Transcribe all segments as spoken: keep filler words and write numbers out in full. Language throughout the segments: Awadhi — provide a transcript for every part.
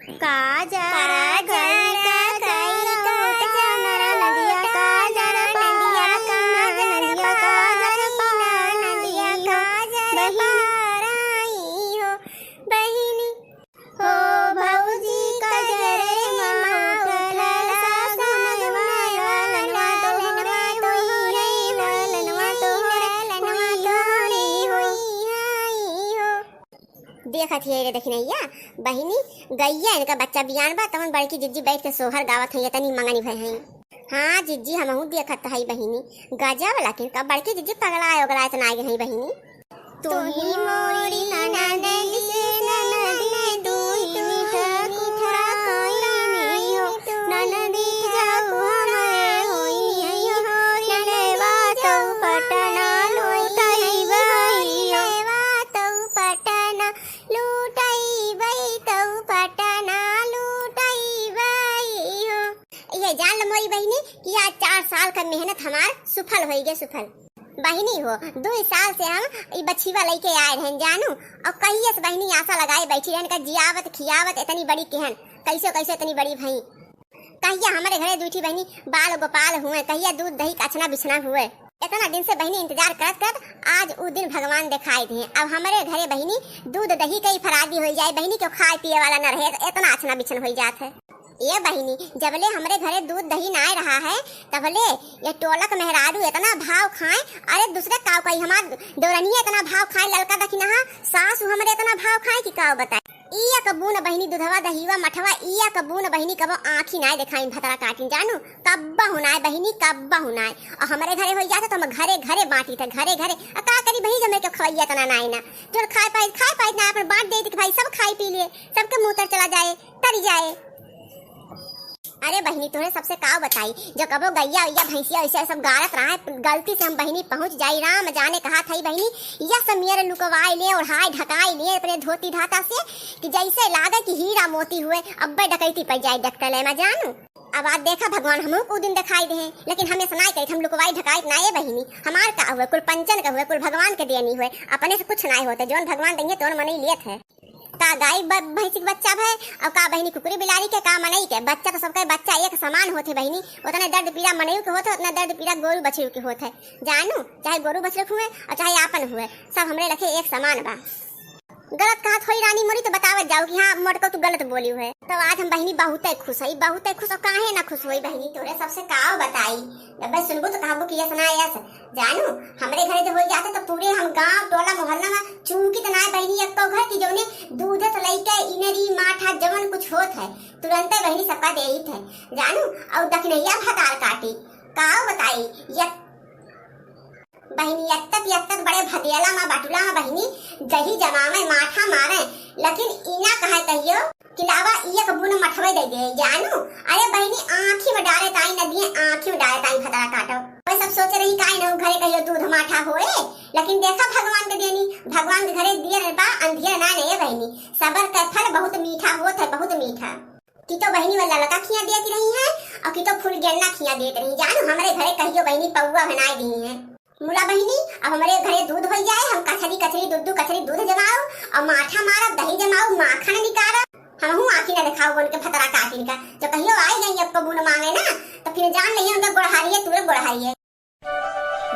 काजर काजर कई काजर नदिया काजर नदिया काजर नदिया काजर काजर बहिनी। हो बहिनी, हो भौजी, कजरे माँ उठल सासु माई, ललनवा तोहरे होई, ललनवा तोहरे होई, होई, होई, होई। देखत हियै रे दखिनैया, बहिनी, गइया इनका बच्चा बियान बा, तवन बड़की जिज्जी बैठ के सोहर गावत हैं, इतनी मंगनी भय हैं। हाँ जिज्जी, हमहू देखत हई बहिनी, गजब, लेकिन का बड़की जिज्जी पगलाए ओगलाए त नाई गई बहिनी। तोही मोरी ननद से ननद दुई दुई ठकुरा कोई नहीं हो, ननदी जाऊ हमारे होई हो, लेवा तऊ पटना लूटई बई हो, लेवा तऊ पटना लूटई बई, तऊ पटना लूटई बई हो। ये जान ल मोरी बहिनी कि आज चार साल का मेहनत हमार सुफल होई गे, सुफल। बहिनी हो, दुई साल से हम ई बछिवा लइके आए रहन जानू, और कहिए से बहिनी आशा लगाए बैठी रहन का जियावत खियावत इतनी बड़ी केहन, कैसे कैसे इतनी बड़ी भई। कहिया हमरे घरे दुई ठी बहिनी बाल गोपाल हुए, कहिया दूध दही का अछना बिछना हुए। इतना दिन से बहिनी इंतजार करत करत आज उ दिन भगवान दिखाई दिए। अब हमरे घरे बहिनी दूध दही के ही फरादी होई जाए, बहिनी क्यों खाए पिए वाला न रहे, इतना अछना बिछन होई जात है। ए बहिनी, जबले हमरे घरे दूध दही नाय रहा है, तबले ये टोलक मेहरारू इतना भाव खाए, अरे दूसरे काव कही, हमार देवरनिया इतना भाव खाए, ललका दखिनहा सासु हमरे इतना भाव खाए कि काव बताए। एक बून बहिनी दुधवा दहिवा मठवा, एक बून बहिनी कबो आँखी नाय देखाइन भतरा काटिन जानू, कब्बहु नाय बहिनी, कब्बहु नाय। और हमरे घरे होई जात तो हम घरे घरे बाँटी थे, घरे घरे। आ का करी बहिनी, जब मेरे के खवैया इतना नाय ना, जो खाए पाए, खाए पाए ना, अपन बाँट दे कि भाई सब खाई पी लिए, सबके मुँह तर चला जाए, तरी जाए। अरे बहिनी, तोहरे सबसे काव बताई, जो कबो गइया उइया भैंसिया वैसे सब गारत रहा है, गलती से हम बहिनी पहुँच जाई, राम जाने कहा थई बहिनी, या सब मेरे लुकवाई ले, ओढ़ाई ढकाई ले अपने धोती धाता से, कि जैसे लागे कि हीरा मोती हुए, अब्बे डकैती पड़ जाए डकटले में जानू। अब आज देखा भगवान हमहू को दिन दिखाई दे, लेकिन हम ऐसा नाय करी, हम लुकवाई ढकाई ना ए बहिनी, हमार का हुए, कुल पंचन का हुए, कुल भगवान के देनी हुए, अपने से कुछ नाय होते, जौन भगवान देंगे तौन मनई लेत है। का गाय ब-, भैंसी के बच्चा भय, और का बहिनी कुकुरी बिलारी के, का मनई के, बच्चा तो सबके बच्चा एक समान होते बहिनी। उतने दर्द पीड़ा मनई के होते, उतना दर्द पीड़ा गोरू बछरू के होते। जानू, चाहे गोरू बछरू के हुए और चाहे आपन हुए, सब हमरे लखे एक समान बा। गलत कहत होई रानी मोरी तो बतावत जाओ कि हाँ मोटको तू गलत बोली हुए। तो आज हम बहिनी बहुते खुश हई, बहुते खुश। और काहे ना खुश होई बहिनी, तोरे सबसे का बताई, जब सुनबू तो कहबू कि यस ना यस। जानू, हमरे घरे जो हो जाते तो पूरे हम गांव, टोला, मोहल्ला में चूकी तो ना बहिनी एक्को घर की जौने दूध से लइके इनरी, माठा, जवन कुछ होत है, तुरंते बहिनी सबका देइत है। जानू, और दखिनैया भतार काटी, काव बताई, यत-, बहिनी यत्तत, यत्तत बड़े भदेला में, बटुला में बहिनी दही जमावे, माठा मारे, लेकिन इना कहे कहियो कि लावा एक बून मठवे दे दे। जानू, अरे बहिनी आँखी में डारे ताई न दिए, आँखी में डारे ताई भतरा काटो। वे सब सोचे रही काई न घरे कहियो दूध माठा होए, लेकिन देखा भगवान के देनी, भगवान के घरे दिए बा अंधिया ना नहीं बहिनी। सबर का फल बहुत मीठा होत है, बहुत मीठा। कि तो बहिनी वो ललका खिया देत रही है और कि तो फुलगेन्ना खिया देत रही। जानू, हमरे घरे कहियो बहिनी पौवा बनाए दी है। मुला बहिनी, अब हमरे घरे दूध होई जाए, हम कचरी कचरी दूध, दूध कचरी दूध जमाओ और माठा मारब, दही जमाओ, माखन निकारब। हमहू आँखी ना देखाओ उनके भतरा काटिन का। जो कहियो आई गई अक्को बून मांगे ना, तो फिर जान लिया उनका गोड़हारिये, तूरे गोड़हारिये।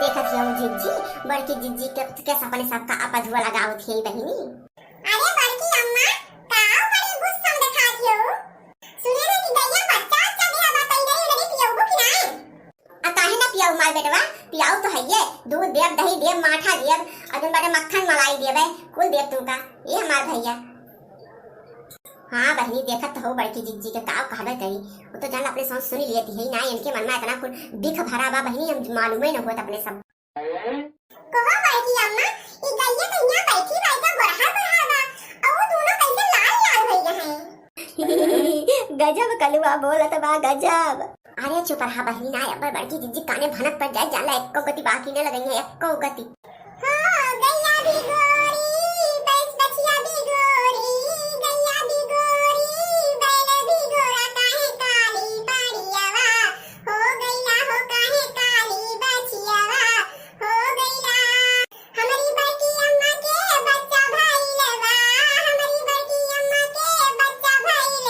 देखत हियो जिज्जी, बड़की जिज्जी के, के सपने सबका अपधुआ लगावत हिये बहिनी। अरे बड़की अम्मा, काव बड़ी गुस्सा में देखात हियो? सुने रहे कि गैया बच्चा, बच्चा देहा बा, तई गई लगी पियऊ कि नाय? आ काहे ना पियाऊ मार बेटवा, पियाऊ तो हइये, दूध देब, दही देब, माठा देब, और जौन बाटे मक्खन मलाई देबे, कुल देब तुमका, ए हमार भैया। हाँ बहिनी, देखत तो हो बड़की जिज्जी के काव कहबे करी, वो तो जान अपने सास सुनी लिए थी, है ना, इनके मन में इतना कुल बिख भरा बा बहिनी, हम मालूमे न होत अपने सब। कहो बड़की अम्मा, ई गइया कहिया बैठी बा, इतना गोरहर गोरहर बा, और वो दोनों कैसे लाल लाल भई रहे? गजब कलुआ बोलत बा, गजब। अरे चुप रहा बहिनी, ना अब्बे बड़की जिज्जी काने भनक पड़ जाए, जाला एक्को गति बाकी न लगई है, एक्को गति। हो गैया भी गोरी, बैस बछिया भी गोरी, गैया भी गोरी, बैल भी गोरा, काहे काली बड़ियावा, हो गैया हो काहे काली बछियावा, हो गैया। हमरी बड़की अम्मा के बच्चा भइल बा, हमरी बड़की अम्मा के बच्चा भइल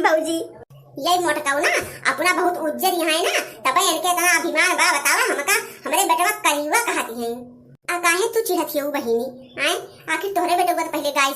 भौजी, यही मोटकाऊ ना अपना बहुत उज्जर यहाँ है ना, तबे इनके इतना अभिमान बा। बतावा हमका, हमरे बेटवा करियवा कहती हैं। आ काहे तू चिढ़त हियऊ बहिनी? आए, आखिर तोहरे बेटवा तो पहले गाय